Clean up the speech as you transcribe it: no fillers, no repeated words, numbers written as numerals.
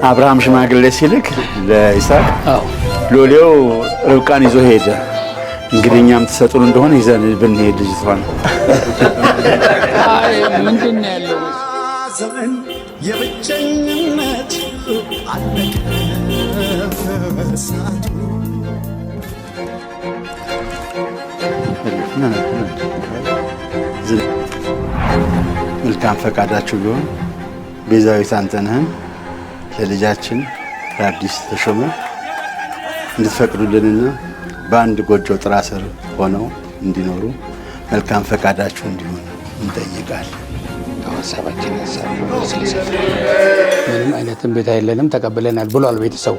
አብርሃም ሽማግሌ ሲልክ ለይስሐቅ ሎሌው ርብቃን ይዞ ሄደ። እንግዲህ እኛም ትሰጡን እንደሆነ ይዘን ብንሄድ ልጅቷን። አይ፣ ምንድን ነው ያለው? ዘመን የብቸኝነት አለቀ ሰዓቱ። መልካም ፈቃዳችሁ ቢሆን ቤዛዊት አንተነህን ለልጃችን ለአዲስ ተሾመ እንድትፈቅዱልንና በአንድ ጎጆ ጥላ ስር ሆነው እንዲኖሩ መልካም ፈቃዳችሁ እንዲሆን እንጠይቃለን። ሀሳባችን ሀሳብ ስለሰጠ ምንም አይነት ቤት የለንም፣ ተቀብለናል ብሏል ቤተሰቡ።